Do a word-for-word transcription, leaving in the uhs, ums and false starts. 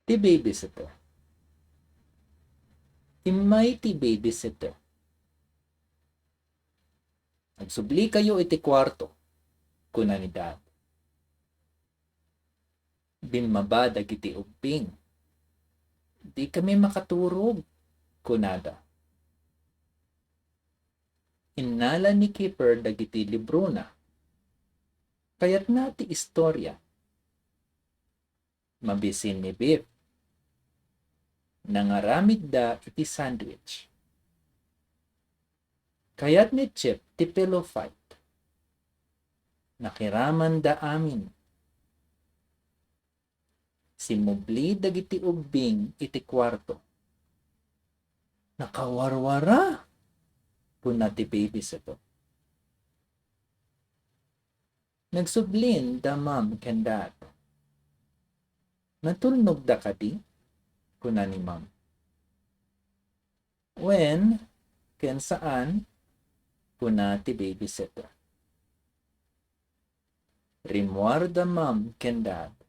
Ti babysitter. Immay ti babysitter. "Agsublikayo iti kuarto," kuna ni Dad. Bimmaba dagiti ubbing. "Dikami makaturog," kunada. Innala ni Kipper dagiti librona. Kayatna ti istorya. Mabisin ni Biff. Nangaramidda iti sandwich. Kayat ni Chip ti pillow fight. Nakiramanda amin. Simmubli dagiti ubbing iti kuarto. "Nakawarwara," kuna ti babysitter. Nagsublin da Mom ken Dad. "Natulnogda kadi?" kuna ni Mom. "Wen ken saan," kuna ti babysitter. Rimmuar da Mom ken Dad.